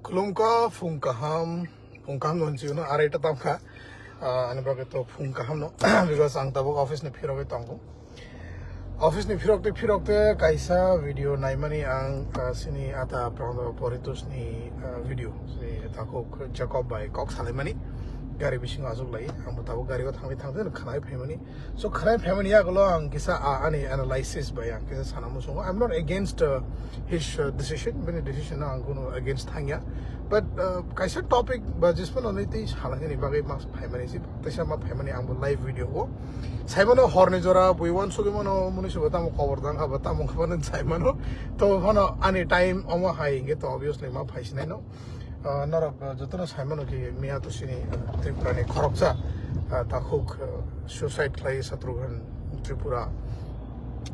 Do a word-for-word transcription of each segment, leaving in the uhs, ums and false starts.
Khulumkha, phung kaham, phung kaham no hinwi no arai ta tamkha. Ah, ani bagwi to phung kaham no, because ang tabuk office ni phirogwi tongo. Office ni phirokte phirokte kaisa video naimani ang, ah, sini ata Prando Poritos ni, ah, video. Sini takhuk Jacob bai kok salaimani gari bisingo achuk lai. Ang bo tabuk gari o thangwi thangwi khwnai phaimani. So khwnai phaimani yagulo ang kisa, ah, ani analysis bai ang kisa sana muchungo. I'm not against, uh, his, uh, decision. Bini decision no ang kunu against thangya. But, uh, kaisa topic ba jismano nai tei salangani bagwi mas phaimani si, teisa ma phaimani ang bo live video o. Saimano horni jora bui wan sugimano muni subo tamo kobor dang haba tamo khabano saimano. To phano ani time omo hai hingke to obviously ma phaisinai no. Ah, norok, ah, jotono saimano ki miya to sini, ah, Tripura ni khoroksa, ah, takhuk, ah, suicide khlai Shatrughan Tripura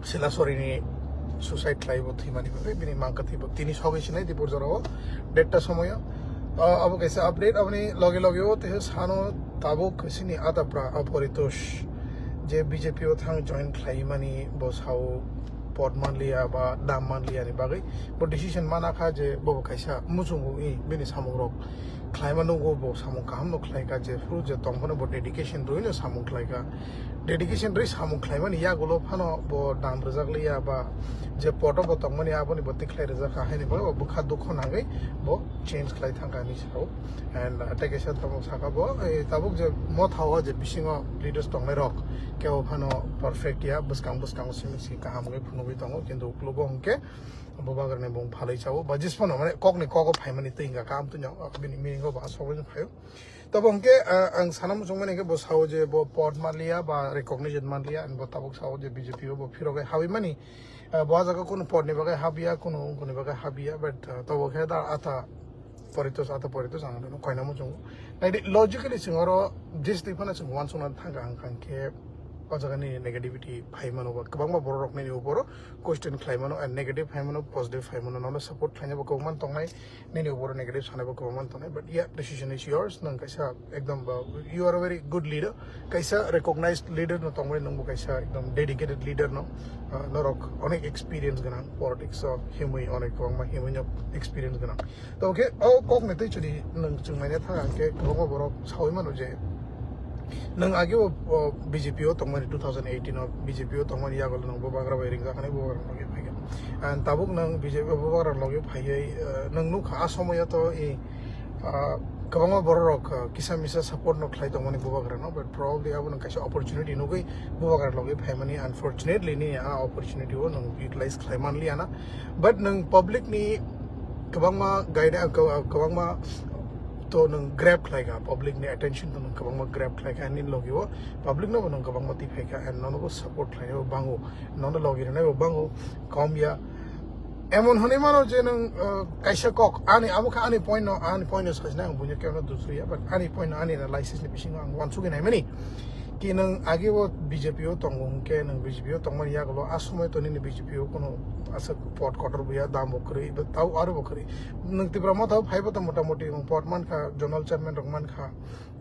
Silasori ni suicide khlai bo thwimani bagwi bini mangkha thwi bo tini sogwi sinai Dipur jorao dead ta somoyo. Ah, abo kaisa update, aboni loge loge o te sano tabuk sini Atapra Aporitos je B J P o thang join khlaimani bo sao pot manliya ba dam manliya ni bagwi bo decision mana kha je bo kaisa muchungo i bini samung rok khlaima nungo, bo samung kaham no khlai kha, je phuru je tong phano bo dedication rwi no samung khlai kha. Dedication rwi samung khlaimani yagulo phano bo dam rwjak liya ba je poto bo tongmani aboni bo tikhlai rwjak kha, haini bagwi bo bwkha dukho nangwi bo change khlai thang kha hinwi sao. And, uh, tei kaisa tabuk saka bo, eh, tabuk je motha o je bisingo leaders tongnai rok kebo phano perfect ya, bwskang bwskango simi si kaham khe phunugwi tongo, kintu uklogo hwnkhe bubagrani bung phalwi chao ba jismano mane kokni kogo phaimani twi hwnkha kaham twi no bini meaning o ba asogwi phaio. Tabo hwnkhe, ah, ang sana muchungmani hwnkhe bo sao je bo pod manliya ba recognition manliya, and bo tabuk sao je B J P o bo phirogwi habwi mani. Ah, bo ah jaga kunu pod ni bagwi habya, kunu wngkuni bagwi habya, but, ah, tabo khe da ata Poritos, ata Poritos ang no koina muchungo. Naidi logically chwng oro jis twi phano chwng uansukna thangkha hwnkha hwnkhe o jaga ni negativity phai mano ba kwbangma borok rok nini upor o question khlai mano, and negative phai mano, positive phai mano, nono support khlaina bo kwbangma tongnai, nini upor o negative sanai bo kwbangma tongnai, but yeah, decision is yours, nwng kaisa ekdom ba, you are a very good leader, kaisa recognized leader no tongmani nwng bo kaisa ekdom dedicated leader no, ah, norok onek experience gwnang politics o himwi onek kwbangma himwi no experience gwnang. To khe o kok ni twi chwri nwng chwng naina thang khe kwbangma borok sawi mano je nwng age o, o, B J P o tongmani two thousand eighteen o B J P o tongmani yago nwng bubagra bai ringjak hinwi bubagra logi phai kha. And tabuk nwng B J P bubagra logi phaiwi, eh, nwng nukha a somoyo to i, ah, kwbangma borok rok, ah, kisa misa support no khlai tongmani bubagra no, but probably abo nwng kaisa opportunity nugwi bubagra logi phaimani, unfortunately ni a opportunity o nwng utilize khlai manliya na. But nwng public ni kwbangma guide, kwbangma to nwng grab khlai kha, public ni attention to nwng kwbangma grab khlai kha, nini logi o public no bo nwng kwbangma twi phai kha, and nono bo support khlai bo bango, nono logi rwnai bo bango, kom ya. Emon hwnwi mano je nwng, uh, kaisa kok, ani, abo khe ani point no, ani point no sajna ang buino kebo no dusriya, but ani point no, ani analysis ni bisingo ang uansugwi naimani. Ki nwng age o B J P o tongo hwnkhe nwng B J P o tongmani yagulo a somoi to nini B J P o kuno aswk pot kotor buya, dam bo kwrwi, tau aro bo kwrwi. Nwng Tipra Motha o phaibo to motamoti nwng pot mankha, zonal chairman rok mankha,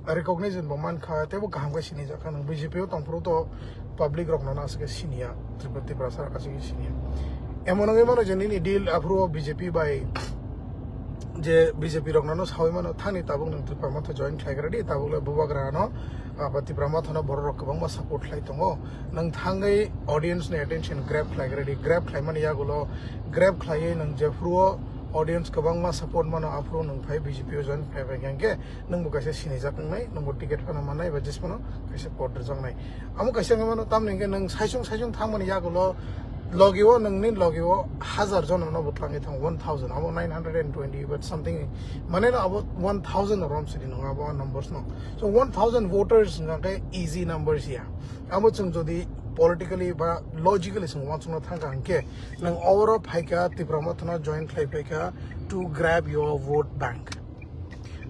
recognition bo mankha, teibo kaham khe sinijak kha. Nwng B J P o tongphuru to public rok no aswk khe siniya, Tripura, Tiprasa rok aswk khe siniya. Emon wngwi mano je nini deal aphuru o B J P bai je B J P rok no sawi mano, thani tabuk nwng Tipra Motha join khlai gra di, tabuk le bubagra no, ah, ba Tipra Motha no borok rok kwbangma support khlai tongo. Nwng thangwi audience ni attention grab khlai gra di, grab khlai mani yagulo grab khlaiwi nwng jephuru o audience kwbangma support mano, aphuru nwng phai B J P o join khlai bai khe nwng bo kaisa sinijak wngnai, nwng bo ticket phano mannai ba jis phano kaisa pot rwjaknai. Amo kaisa wngwi mano, tamni hwnkhe nwng saichung saichung thangmani yagulo logi o, nwngni logi o hajar jono no bo twlangwi thango, one thousand, abo nine hundred and twenty but something, mane no abo one thousand no rom sidi nwngo abo numbers no. So one thousand voters hwnkhe easy numbers ya. Abo chwng jodi politically ba logically chwng uansukna thangkha hwnkhe nwng oro phaikha, Tipra Motha no join khlai phaikha to grab your vote bank.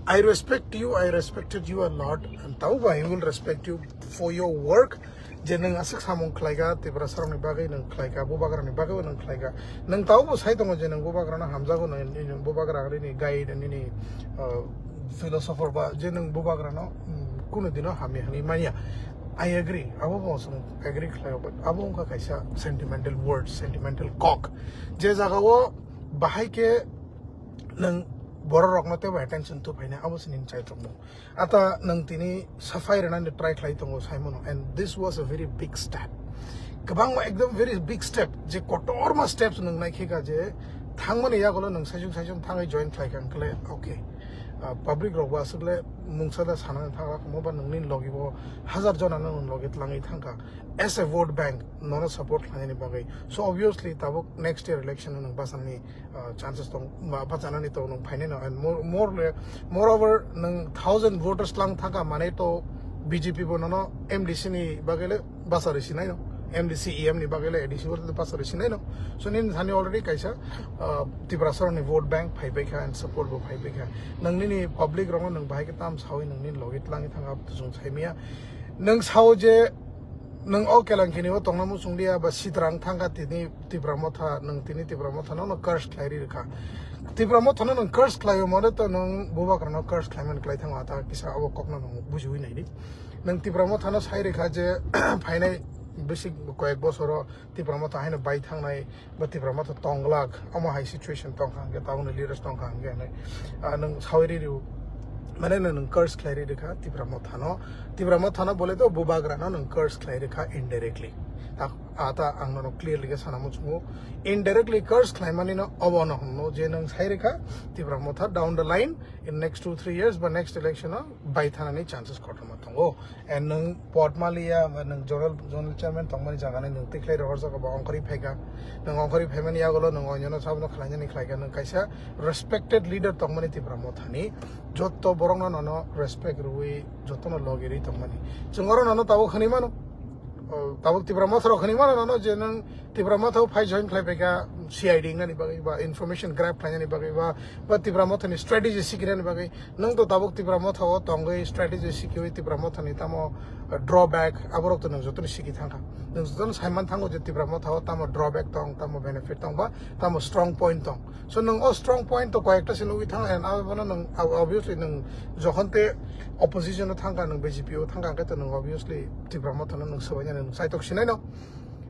I respect you, I respected you a lot, and tau bai I will respect you for your work. Je nwng aswk samung khlaikha, Tiprasa rokni bagwi nwng khlaikha, bubagrani bagwi nwng khlaikha. Nwng tau bo sai tongo je nwng bubagrano hamjago, nwng, nwng bubagra nini guide, nini, uh, philosopher ba je nwng bubagrano, mm, kunu dino hamya hwnwi manya. I agree, abo bo chwng agree khlaio, but abo wngkha kaisa sentimental words, sentimental kok. Je jagao bahai khe nwng borok rokno teibo attention tu phaina abo se nini chaitok mo. Ata nang tini safai rwnani try khlai tongo saimano, and this was a very big step. Kwbangma ekdom very big step, je kotorma steps nang nai khika je thangmani yagulo nang saisung saisung thangwi join khlai kha hwnkhe okay. Ah, public rok bo aswkle mungsa da sanani thangla khamo ba nangni logi bo hazar jona nang logi tlangwi thangkha as a vote bank nono support khlainani bagwi. So obviously tabuk next year election nang basanani ah, chances tong ba bachanani tong nung phainai no, and more more le moreover nung thousand voters lang thaka mane to B J P bo nono M D C ni bagele basa risi nai no, M D C E M ni bagele A D C bo basa risi nai no. So nini thani already kaisa ah, Tiprasa ni vote bank phai bai kha and support bo phai bai kha. Nung nini public rok nung bahai ke tam sawi nung nini logi tlangi thang ap tusung saimia nung sao je nung o kelang kini o tongna muchung dia ba sitrang thangka tini Tipra Motha, nung tini Tipra Motha no, no curse khlai ri rikha. Tipra Motha no nung curse khlai o mane to nung bubagra no curse khlai man khlai thango ata kisa abo kok no nung bujiwi nai di. Nung Tipra Motha no sai rikha je phainai bisi koyek bosoro Tipra Motha haino bai thangnai ba Tipra Motha tonglak omo hai situation tongkha hwnkhe tabukni leaders tongkha hwnkhe hinwi ah, nung sawi ri rio mane nung curse khlai ri rikha Tipra Motha no. Tipra Motha no bole to bubagra no nung curse khlai rikha indirectly. Ta ata ang nono clearly khe sana muchungo. Indirectly curse khlaimani no obo no hwnno je nwng sai rikha Tipra Motha down the line in next two three years ba next election o bai thanani chances kotorma tongo. And nwng pod maliya ba nwng zonal zonal chairman tongmani jaga ni nwng tikhlai rohor jaga ba ongkhori phaikha. Nwng ongkhori phaimani yagulo nwng onyono sabono khlainani khlaikha nwng kaisa respected leader tongmani Tipra Mothani jotto borokno nono respect rwui jottono logi rwi tongmani. Chwng oro nono tabuk hwnwi mano. O, tabuk Tipra Motha rok hwnwi mano nono je nwng Tipra Motha o phai join khlai paikha C I D wngnani bagwi ba information grab khlainani bagwi ba, ba Tipra Motha ni strategy sikirani bagwi. Nwng to tabuk Tipra Motha o tongwi strategy sikiwi Tipra Motha ni tamo, uh, drawback aborok to nwng jotono siki thangkha. Nwng jotono saiman thango je Tipra Motha o tamo drawback tong, tamo benefit tong ba tamo strong point tong. So nwng o strong point to koyekta se nugwi thang and abono nwng ob-, obviously nwng jokhon te opposition o thangkha nwng B J P o thangkha hwnkhe to nwng obviously Tipra Motha no nwng swbainani nwng saitok sinai no.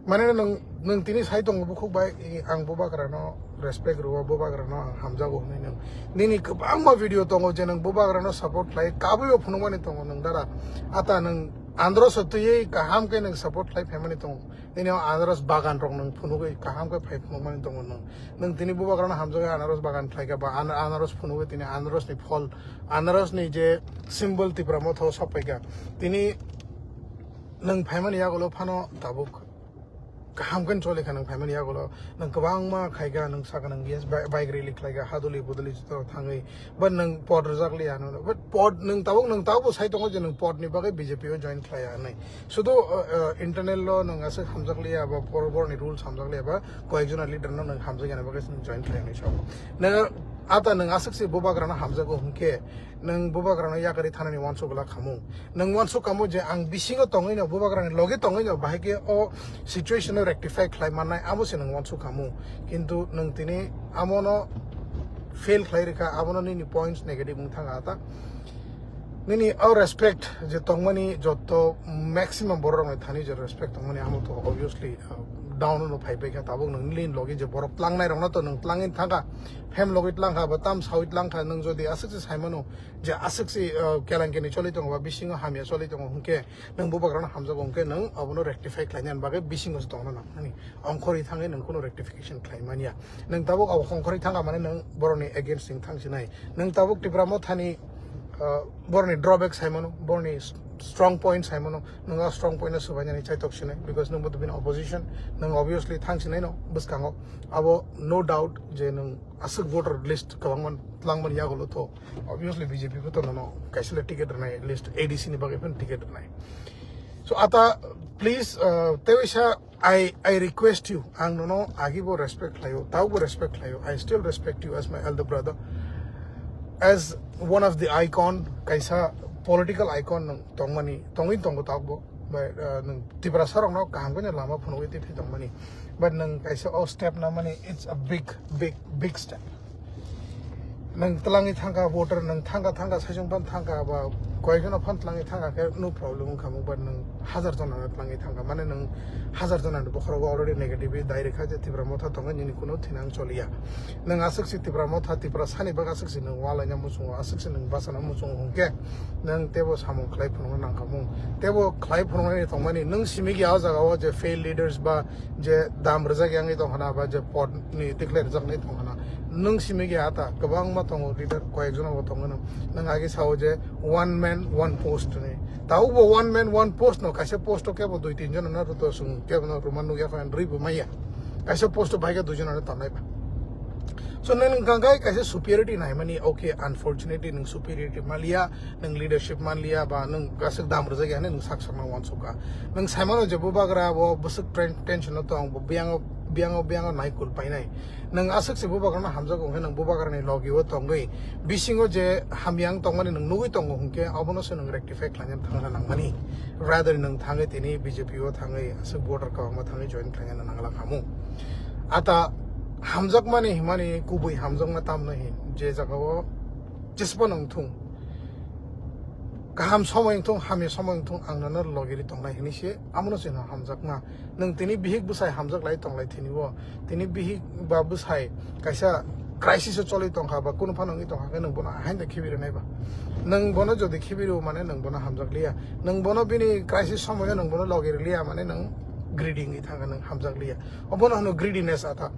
Mane nwng, nwng tini sai tongo bukhuk bai, i, ang bubagra no respect rwo, bubagra no ang hamjago hwnwi nwng. Nini kwbangma video tongo je nwng bubagra no support khlai, kabui bo phunukmani tongo nwng dara. Ata nwng Andros o twiwi kaham khe nwng support khlai phaimani tongo. Nini o Andros bagan rok nwng phunugwi kaham khe phai phunukmani tongo nwng. Nwng tini bubagra no hamjagwi Andros bagan khlai kha ba an-, Andros phunugwi tini Andros ni phol, Andros ni je symbol Tipra Motha o sokpai kha. Tini nwng phaimani yagulo phano tabuk kaham khe choli kha nwng phaimani yagulo, nwng kwbangma khai kha, nwng saka nwng yes, bi-, bike rally khlai kha, haduli buduli joto thangwi, but nwng pod rwjak liya, nwng, but pod nwng tabuk, nwng tabuk bo sai tongo je nwng pod ni bagwi B J P o join khlai ya hwnwi. Sudu, uh, uh, internal lo nwng aswk hamjak liya ba por-, borni rules hamjak liya ba koyek jona leader no nwng hamjak yani bagwi nwng join khlai ya hwnwi sao. Nwng ata nwng aswk se bubagra no hamjago hwnkhe nwng bubagra no yakarwi thanani uansuk glak khamu. Nwng uansuk kamo je ang bisingo tongwi no, bubagrani loge tongwi no, bahai khe o situation no rectify khlai mannai, abo se nwng uansuk kamo. Kintu nwng tini amo no fail khlai rikha, abo no nini points negative wng thang kha ta. Nini o respect je tongmani jotto maximum borok rokni thani je respect tongmani amo to obviously, uh, down no phai pai kha. Tabuk nwng nini loge je borok tlangnai rokno to nwng tlangwi thang kha, phem logwi tlang kha, ba tam sawi tlang kha, nwng jodi aswk se sai mano, je aswk se, uh, kelang keni choli tongo ba bisingo hamya choli tongo hwnkhe nwng bubagrano hamjago hwnkhe nwng abono rectify khlainani bagwi bisingo se tongna nang nani ongkhorwi thangwi nwng kheno rectification khlai manya. Nwng tabuk abo ongkhorwi thangkha mane nwng borokni against wng thang sinai. Nwng tabuk Tipra Mothani, uh, borokni drawback sai mano, borokni s-, strong point sai mano, nwng a strong point no swbainani chaitok sinai because nwng bo to bini opposition, nwng obviously thang sinai no bwskango. Abo no doubt je nwng aswk voter list kwbangma tlangmani yagulo to obviously B J P bo to nono kaisa le ticket rwnai, at least A D C ni bagwi phano ticket rwnai. So ata please, uh, tewaisa I, I request you, ang nono agi bo respect khlaio, tau bo respect khlaio, I still respect you as my elder brother, as one of the icon, kaisa political icon nwng tongmani, tongwi tongo tau bo. Bai, uh, nwng Tiprasa rokno kaham khe lama phunugwi twi thai tongmani. But nwng kaisa o step namani, it's a big, big, big step. Nwng twlangwi thangkha voter, nwng thangkha, thangkha, saichung phano thangkha, ba koyekjono phone tlangwi thangkha khe no problem wngkha mo, but nwng hazar jonano tlangwi thangkha, mane nwng hazar jonani bokhorogo already negative dai rwkha je Tipra Motha tongo, nini kuno thinang choliya. Nwng aswk se Tipra Motha, Tipra sani bagwi aswk se nwng walaina muchungo, aswk se nwng bachana muchungo hwnkhe nwng teibo samung khlai phunukna nangkha mung. Teibo khlai phunuknani tongmani nwng simi khe o jaga o je failed leaders ba je dam rwjak yangwi tongkhana ba je pod ni tikhlai rwjaknai tongkhana. Nwng simi khe ata kwbangma tongo leader, koyekjono bo tongo nwng. Nwng age sao je one man one post ni. Taubo one man one post no, kaisa post o kebo dui tin jona no rwto swng, kebo no rwma nukya kho, rwi bo maya. Kaisa post o bai khe dui jona no tongnai ba. So nwng wngkha khe kaisa superiority naimani, okay, unfortunately nwng superiority maliya, nwng leadership manliya ba nwng aswk dam rwjak ya hinwi nwng sak sakna uansukha. Nwng saimano je bubagra bo bwswk ten-, tension o tong, bo biyango, biyango, biyango naikul painai. Nwng aswk se bubagrano hamjago hwnkhe nwng bubagrani logi o tongwi bisingo je hamya wng tongmani nwng nugwi tongo hwnkhe obono se nwng rectify khlaina thangna nangmani. Rather nwng thangwi tini B J P o thangwi aswk voter kwbangma thangwi join khlaina nangla khamu. Ata hamjakmani himani kubui hamjakma tamno hin je jagao jesbo nang thung. Kaham somoi wngthung, hamya somoi wngthung, ang nono logiri tongnai hinwi se, amono chwngno hamjakma. Nwng tini bihik bwsai hamjak lai tonglai thini bo, tini bihik ba bwsai kaisa crisis o choli tongkha ba kunu phano wngwi tongkha khe nwng bono haino khibi rwnai ba. Nwng bono jodi khibi rw mane nwng bono hamjak liya. Nwng bono bini crisis somoio nwng bono logiri liya mane nwng greedy wngwi thangkha, nwng hamjak liya. Obono hwno greediness ata.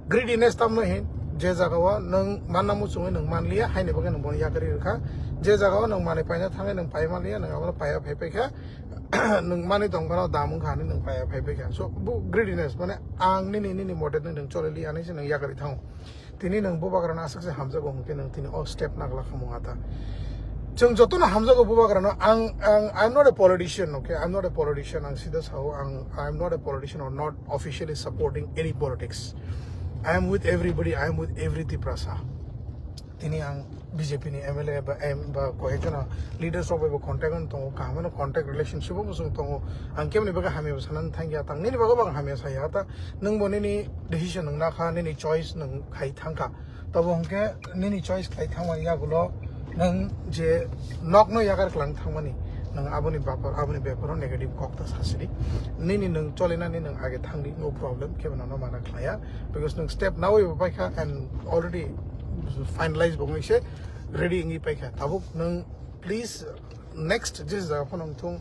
Greediness tamno hin, je jagao nwng manna muchungwi nwng manliya, haini bagwi nwng bono yakarwi rwkha. Je jagao nwng manwi paina thangwi nwng pai manliya, nwng abono paiya phai paikha. Nwng manwi tongphano dam wngkha hinwi nwng paiya phai paikha. So, bo greediness, mane ang nini, nini mote nwng choliliya hinwi se nwng yakarwi thango. Tini nwng bubagrano aswk se hamjago hwnkhe nwng tini o step nagla khamung ata. Chwng jotono hamjago bubagrano, ang, ang, I'm not a politician, okay? I'm not a politician, ang sida sao, ang, I'm not a politician or not officially supporting any politics. I am with everybody, I am with every Tiprasa. Tini ang B J P ni M L A ba, em, ba koyekjona leaders rok bai bo contact on tongo, kaham no contact relationship o bosong tongo. Ang kemni bagwi hamya bo sanani thangya, tang nini bagwi bo ang hamya saya ta, nwng bo nini decision nwng nakha, nini choice nwng khai thangkha. Tobo hwnkhe nini choice khlai thangmani yagulo nwng je nokno yakar klang thangmani, nwng aboni bapar, aboni beparo negative kok ta sasidi. Nini nwng cholinani nwng age thangdi, no problem, kebo nono mana khlaiya, because nwng step nawi bo paikha and already finalize bo wngwi se ready wngwi paikha. Tabuk nwng please next je jaga phano wngthung,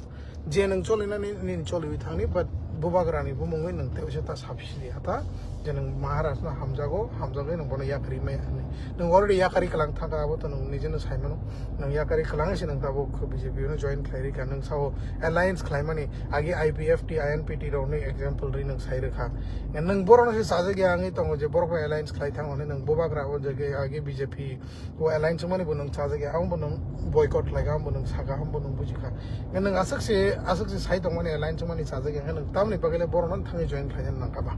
je nwng cholinani nini choliwi thangni, but bubagrani bumungwi nwng tei uaisa ta sabisidi ata je nwng Maharaj no hamjago, hamjagwi nwng bono yakarwi maya hinwi. Nwng already yakarwi kwlang thangkha, abo to nwng nijeno saimano. Nwng yakarwi kwlangwi se nwng tabuk B J P no join khlai rikha, nwng sao alliance khlaimani agi I P F T, I N P T rokni example ri nwng sai rwkha. Nwng borokno se chajak ya wngwi tongo je borok bai alliance khlai thang hwnwi nwng bubagra o je agi B J P o alliance wngmani bo nwng chajak ya, abo bo nwng boycott khlaikha, abo bo nwng sakha, abo bo nwng bujikha. Nwng aswk se, aswk se sai tongmani alliance wngmani chajak ya, nwng tamoni bagwi le borokno thangwi join khlaina nangkha ba.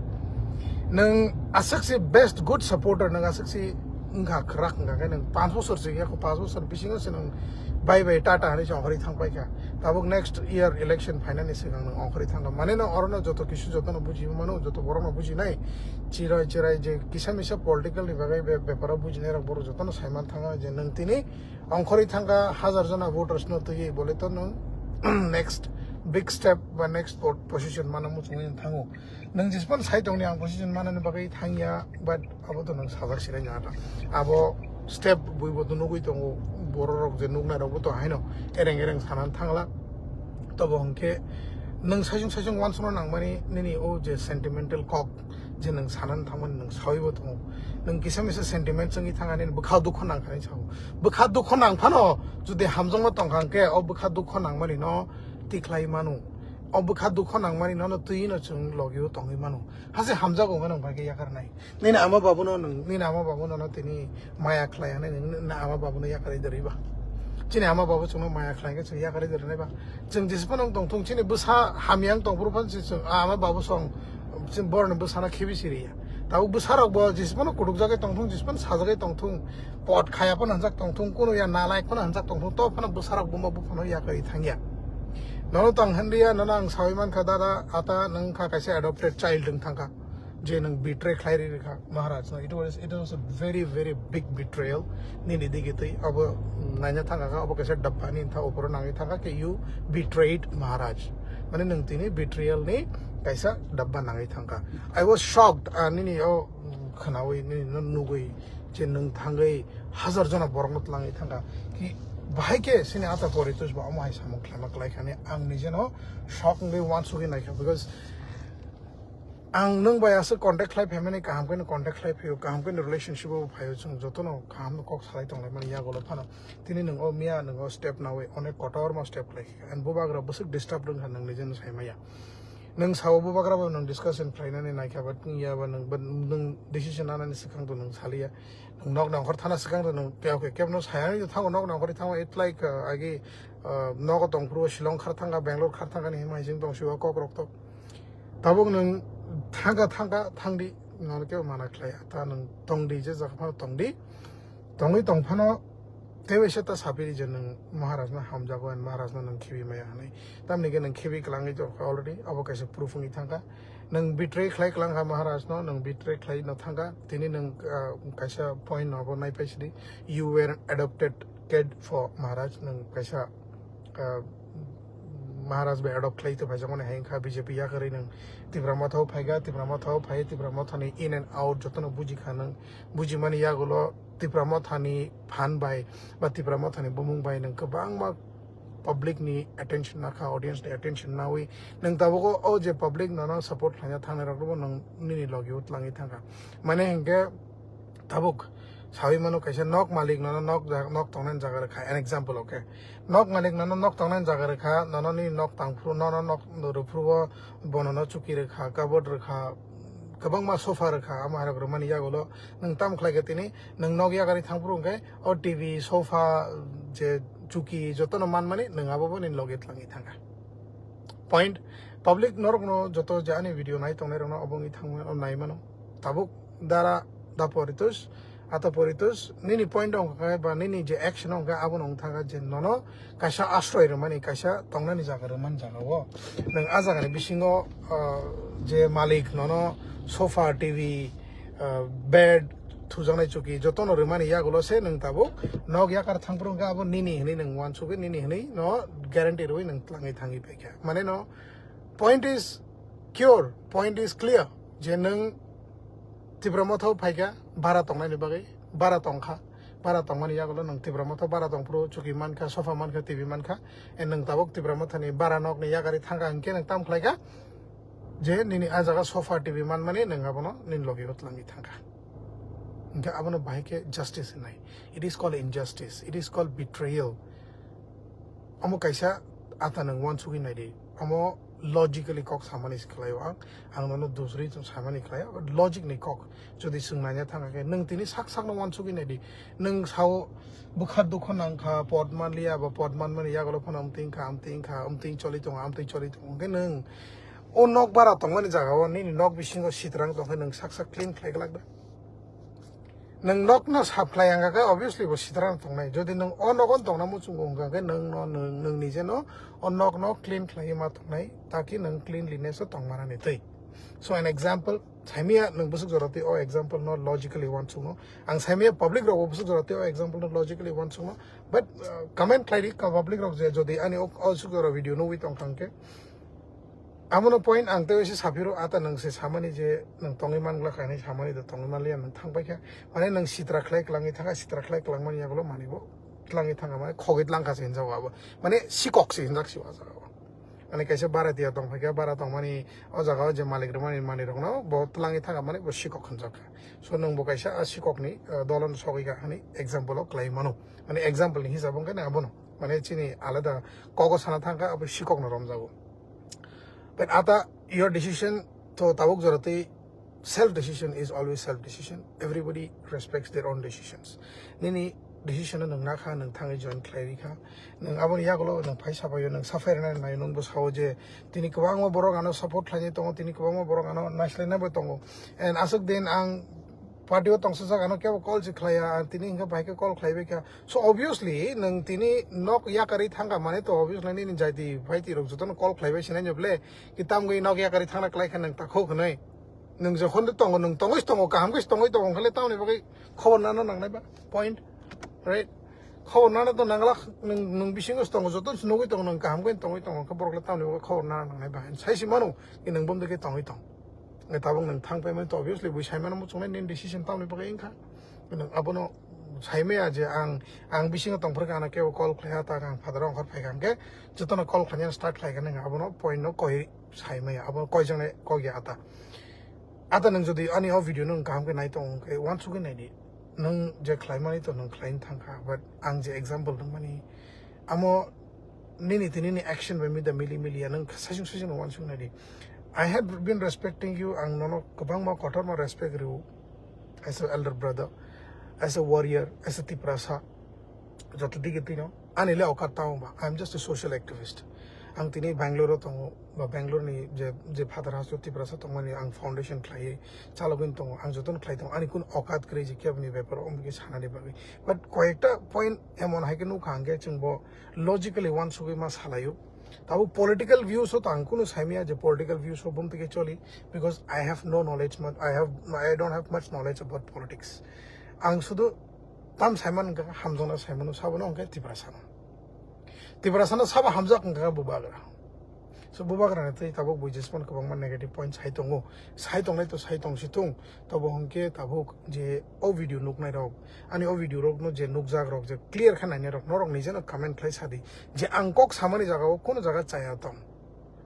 Nwng aswk se best good supporter, nwng aswk se wngkha kwrak wngkha khe nwng panch bosor se ya, panch bosor bisingo se nwng bye bye tata hinwi se ongkhorwi thang paikha. Tabuk next year election phainani swkang nwng ongkhorwi thangkha. Mane no orono joto kisu jotono buji mano, joto borokno bujinai. Chirai chirai je kisa misa political ni bagwi be-, beparo bujinai rok borok jotono saiman thango je nwng tini ongkhorwi thangkha hajar jona voters no twiwi bole to nwng next big step ba next po-, position mana muchungwi thango. Nwng jespan sai tongni ang position manani bagwi thangya, but abo to nwng sajak sirai nangya ta. Abo step buibo to nugwi tongo, borok rok je nuknai rokbo to haino ereng ereng sanani thangla. Tobo hwnkhe nwng saichung saichung uansukna nangmani nini o je sentimental kok je nwng sanani thangmani nwng sawibo tongo. Nwng kisa misa sentiment chwngwi thangani bwkha dukho nangkhani sao. Bwkha dukho nangphano jodi hamjakma tongkha hwnkhe o bwkha dukho nangmani no tikhlai mano. O bwkha dukho nangmani nono twi no chwng logi o tongwi mano. Hase hamjago hwnwi nwng bai khe yakarnai. Nini ama babuno nwng, nini ama babuno no tini maya khlai hwnwi nwng, nini ama babuno yakarwi doriba. Chini ama babu chwngno maya khlai khe chwng yakarwi dorinai ba. Chwng jisipano wng tongthung chini bwsa hamya wng tongphuru phano chwng ama babu song chwng boroni bwsano khibi siriya. Tabuk bwsarok bo jisipano kutukjagwi tongthung, jisipano sajagwi tongthung. Pot khaya phano hwnjak tongthung, kunu ya nalai phano hwnjak tongthung, to phano bwsarok buma buphano yakarwi thangya. Nono tong hwnliya, nono ang sawi mankha, dada, ata nwng kha kaisa adopted child wng thangkha. je nwng betray khlai ri rikha Maharaj no, it was, it was a very, very big betrayal. Nini digi twi abo naina thangkha, abo kaisa dabba ni tha uporo nangwi thangkha ke, you betrayed Maharaj, mane nwng tini betrayal ni kaisa dabba nangwi thangkha. I was shocked, ah, nini o khwnawi, nini no nugwi je nwng thangwi hazar jona borok no twlangwi thangkha ki, bahai ke sini ata poritus ba omo hai samung khlaima klai khani ang nije no shock wngwi wansugwi naikha, because ang nwng bai aswk contact khlai phaimani, kaham khe no contact khlai phaio, kaham khe no relationship o phaio, chwng jotono kaham no kok salai tonglaimani yagulo phano tini nwng o miya nwng o step nawi onek kotorma step khlai kha, and bubagra bwswk disturb wngkha nwng nije no saimaya. Nwng sao bubagra bo nwng discussion khlainani naikha, but ya ba nwng, but nwng decision nanani swkang to nwng saliya. Nwng nok nongkhor thana swkang to nwng kebo khe kebo no sayani thango, nok nongkhor thango, it like, uh, agi, uh, nogo tongphuru Shillong khar thangkha, Bangalore khar thangkha ni himai jing tong siwa kok rok to. Tabuk nwng thangkha, thangkha, thangdi, nono kebo mana khlai, ta nwng tongdi, je jaga phano tongdi, tongwi tongphano teibo se ta sapiri je nwng Maharaj no hamjago and Maharaj no nwng khibi maya hwnwi. Tamni khe nwng khibi kwlangwi tongkha already, abo kaisa proof wngwi thangkha. Nwng betray khlai kwlangkha Maharaj no, nwng betray khlai no thangkha. Tini nwng, ah, kaisa point no abo naipai sidi, you were adopted kid for Maharaj, nwng kaisa, ah, Maharaj bai adopt khlai to phaijakmani hai wngkha B J P yakarwi nwng Tipra Motha o phaikha, Tipra Motha o phai, Tipra Motha ni in and out jotono bujikha nwng, bujimani yagulo Tipra Motha ni phan bai ba Tipra Motha ni bumung bai nwng kwbangma public ni attention nakha, audience ni attention nawi nwng tabuk o je public nono support khlaina thangnai rok no nwng nini logi o twlangwi thangkha. Mane hinkhe tabuk sawi mano kaisa nok malik nono nok ja-, nok tongnani jaga rwkha, an example, okay? Nok malik nono nok tongnani jaga rwkha, nono nini nok tangphuru, nono nok rwphuru o bono no chuki rwkha, kabod rwkha, kwbangma sofa rwkha, amo hai rok rwmani yagulo nwng tamo khlai kha tini nwng nok yakarwi thangphuru hwnkhe o T V, sofa, je chuki jotono manmani nwng abo bo nini logi twlangwi thangkha. Point, public norokno joto je ani video nai tongnai rokno obo wngwi thangmano, naimano. Tabuk dara da poritus, ata poritus, nini point wngkha khe ba nini je action wngkha abono wngthangkha je nono kaisa asroi rwmani, kaisa tongnani jaga rwmani jaga o. Nwng a jagani bisingo, ah, je malik nono sofa, T V, ah, bed, thujaknai chuki jotono rwmani yagulo se nwng tabuk nok yakar thangphuru hwnkhe abo nini hwnwi nwng uansukwi nini hwnwi no guarantee rwui nwng twlangwi thangwi paikha. Mane no point is cure, point is clear je nwng Tipra Motha o phaikha bara tongnaini bagwi, bara tongkha, bara tongmani yagulo nwng Tipra Motha bara tongphuru chuki mankha, sofa mankha, T V mankha, and nwng tabuk Tipra Motha ni bara nokni yakarwi thangkha hinkhe nwng tamo khlaikha? Je nini a jaga sofa T V manmani nwng abono nini logi o twlangwi thangkha. Hinkhe abono bahai khe justice hinai. It is called injustice. It is called betrayal. Omo kaisa ata nwng uansugwi naidi. Omo logically kok samani se khlaio ang. Ang nono dusri samani khlaio. But logic ni kok. Jodi swng naina thangkha khe nwng tini sak sakno uansugwi naidi. Nwng sao bwkha dukho nangkha, pot manliya ba pot manmani yagulo phano amtwi wngkha, amtwi wngkha, amtwi choli tongo, amtwi choli tongo. Hwnkhe nwng o nok bara tongmani jaga o nini nok bisingo sitrang tongkhe nwng sak sak clean khlai glak da? Nwng nokno sap khlai wngkha khe obviously bo sitrang tongnai. Jodi nwng o nogo tongna muchungo wngkha khe nwng no, nwng, nwng nije no o nokno clean khlaiwi ma tongnai, taki nwng cleanliness o tongmanani twi. So an example, saimia nwng bwswk jora twi o example no logically uansukno. Ang saimia public rok bo bwswk jora twi o example no logically uansukno. But, uh, comment khlai di ka public rok je jodi ani o, o swk jora video nugwi tongkha hwnkhe. Abono point ang tei se saphiro ata nwng se samani je nwng tongwi manglak hinwi samani da tongwi manliya nwng thangpaikha. Mane nwng sitra khlai kwlangwi thangkha, sitra khlai kwlangmani yagulo manwi bo twlangwi thangkha, mane khogwi twlangkha se hinjago abo. Mane sikok se hinjak se o jaga o. Ani kaisa bara tiya tong phaikha, bara tongmani o jaga o je malik rwmani manwi rokno bo twlangwi thangkha, mane bo sikok hinjak kha. So nwng bo kaisa a sikokni, uh, dolono sogwi kha hinwi example o khlai mano. Mane example ni hisab wngkha na abono. Mane chini alada kogo sana thangkha, abo sikokno romjago. But ata your decision to tabuk jora twi self decision is always self decision. Everybody respects their own decisions. Nini decision no nwng nakha, nwng thangwi join khlai rikha. Nwng aboni yagulo nwng phai sabaio, nwng saphai rwna nai, nwng bo sao je tini kwbangma borok ano support khlainai tongo, tini kwbangma borok ano naislainai bo tongo. And aswk din ang party o tongsajak ano kebo call se khlaiya, ang tini hwnkhe bahai khe call khlaibai kha. So obviously nwng tini nok yakarwi thangkha mane to obviously nini jaiti phaiti rok jotono call khlaibai sinai no ble, ki tamgwi nok yakarwi thangna klai kha nwng takhuk hwnwi. Nwng jokhon de tongo, nwng tongwi tongo, kaham khe tongwi tongo, hwnkhale tamoni bagwi khobor nana nangnai ba? Point, right? Khobor nana to nangla, nwng, nwng bisingo tongo, joto nugwi tongo, nwng kaham khe tongwi tongo, hwnkhai borok le tamoni bagwi khobor nana nangnai ba? Sai si mano, ki nwng bom de khe tongwi tong. Nge tabuk nwng thang paimani to obviously bui sai mano muchungnai nini decision tamoni bagwi wngkha. Nwng abono sai maya je ang, ang bisingo tongphuru khe ano kebo call khlaiya ta ang father ongkhor phaikha hwnkhe jotono call khlaina start khlaikha nwng abono point no koi sai maya, abo koi jone kok ya ata. Ata nwng jodi ani o video no kaham khe nai tong khe uansugwi nai di. Nwng je khlaimani to nwng khlaina thangkha, but ang je example nwng mani amo nini tini ni action bai mida mili mili ya nwng saichung saichung no uansugwi nai di. I have been respecting you, ang nono kwbangma kotorma respect rw as a elder brother, as a warrior, as a Tiprasa. Joto digi tino ani le okat tamo ba, I am just a social activist. Ang tini Bangalore o tongo, ba Bangalore ni je, je father house o Tiprasa tongmani ang foundation khlaiwi chalogwi tongo, ang jotono khlai tongo, ani kun okat kwrwi je keboni bepar o omni sanani bagwi. But koyekta point emon hai khe nukha ang khe chwng bo logically uansugwi ma salaio. Tabo political views o to ang kunu saimaya je political views o bumtwi khe choli, because I have no knowledge much, I have, I don't have much knowledge about politics. Ang sudu tam saiman wngkha, hamjakna saimano sabono hwnkhe Tiprasano. Tiprasano sabo hamjak wngkha bubagra. So bubagrani twi tabuk buijesmano kwbangma negative point sai tongo. Sai tongnai to sai tong si thung. Tobo hwnkhe tabuk je o video nuknai rok, ani o video rok no je nukjak rok je clear khe nainai rok, norok nijeno comment khlai sadi je ang kok samani jaga o kunu jaga chaya tong.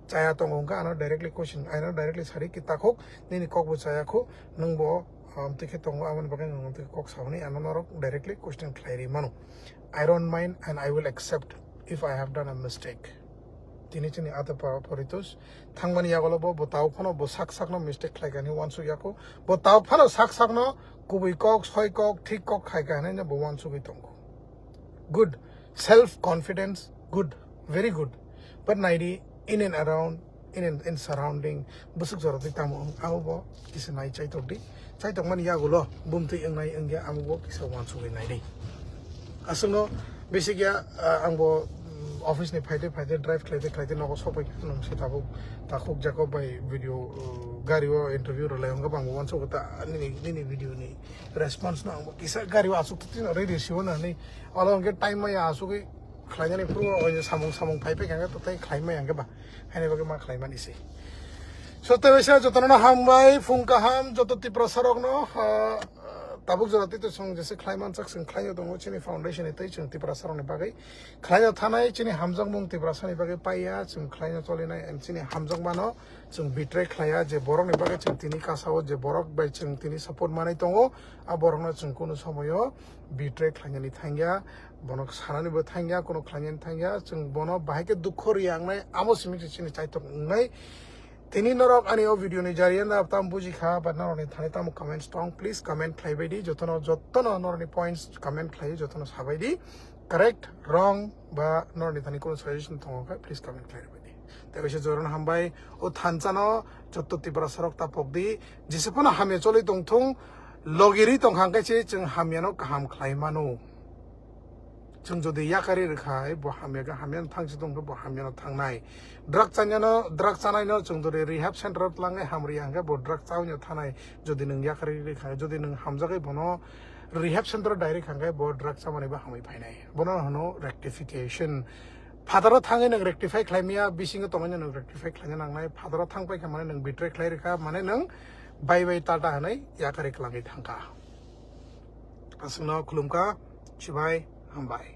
Chaya tongo hwnkhe ano directly question, ano directly sari ki takhuk nini kok bo chaya khu, nwng bo, um, twi khe tongo, aboni bagwi nwng twi kok samani ano norok directly question khlai ri mano. I don't mind and I will accept if I have done a mistake. Tini chini ata pa poritus thangmani yagulo bo, bo tao phano bo sak sakno mistake khlai kani uansuk yaku. Bo tao phano sak sakno kubui kok, soi kok, thik kok khai kani bo uansugwi tongo. Good. Self confidence, good. Very good. But naidi, in and around, in and, in surrounding, bwswk jora twi tamo wng, abo bo kisa nai chaitok di. Chaitok mani yagulo bumtwi wngnai wngya, amo bo kisa uansugwi nai di. Aswkno basic ya, ah, ang bo, mm, office ni phaide phaide drive khlaide khlaide nogo sokpai kha, nwng se tabuk takhuk Jacob bai video, uh, gari o interview rwlai hwnkhe bang bo uansukgo ta nini, nini video ni response no ang bo kisa gari o aswk twi twi no ready sibo na hinwi olo hwnkhe time maya aswkwi khlainani phuru o samung samung phai phai kha to tei khlai maya hwnkhe ba haini bagwi ma khlai mani se. So, tei waisa jotono no hambai, phung kaham, joto Tiprasa rokno, ah, tabuk jora tei to chwng jese khlai manchak, chwng khlai tongo chini foundation ni tei chwng Tiprasa rokni bagwi khlai thanai, chini hamjakmung Tiprasa ni bagwi paiya, chwng khlai cholinai, and chini hamjakmano chwng betray khlaiya, je borokni bagwi chwng tini kasao, je borok bai chwng tini support manai tongo, a borokno chwng kunu somoyo betray khlainani thangya, bono sanani bo thangya, kunu khlainani thangya, chwng bono bahai khe dukho riyangnai, amo simi se chini chaitok wngnai. Tini norok ani o video ni jariya na tam buji kha, but norokni thani tamo comments tong, please comment khlai bai di, jotono, jotono norokni points comment khlai, jotono sabai di, correct, wrong, ba norokni thani kunu suggestion tongo kha, please comment khlai bai di. Tei kaisa jotono hambai, o thansa no joto Tiprasa rok ta pok di, jese phano hamya choli tong thung, logi ri tong kha hwnkhe se chwng hamya no kaham khlai mano. Chwng jodi yakarwi rwkha, bo hamya khe hamya no thang si tong khe bo hamya no thangnai. Drug chanya no, drug chanai no chwng jodi rehab center o tlangnai hamri hwnkhe bo drug chawi no thanai. Jodi nwng yakarwi rwkha, jodi nwng hamjagwi bono rehab center o direct hwnkhe bo drug chamani bo hamwi phainai. Bono hwno rectification. Phataro thangwi nwng rectify khlai maya, bisingo tongwi nwng rectify khlaina nangnai. Phataro thang paikha mane nwng betray khlai rwkha, mane nwng bye bye tata hwnwi yakarwi kwlangwi thangkha. Aswkno khulumkha, chibai, hambai.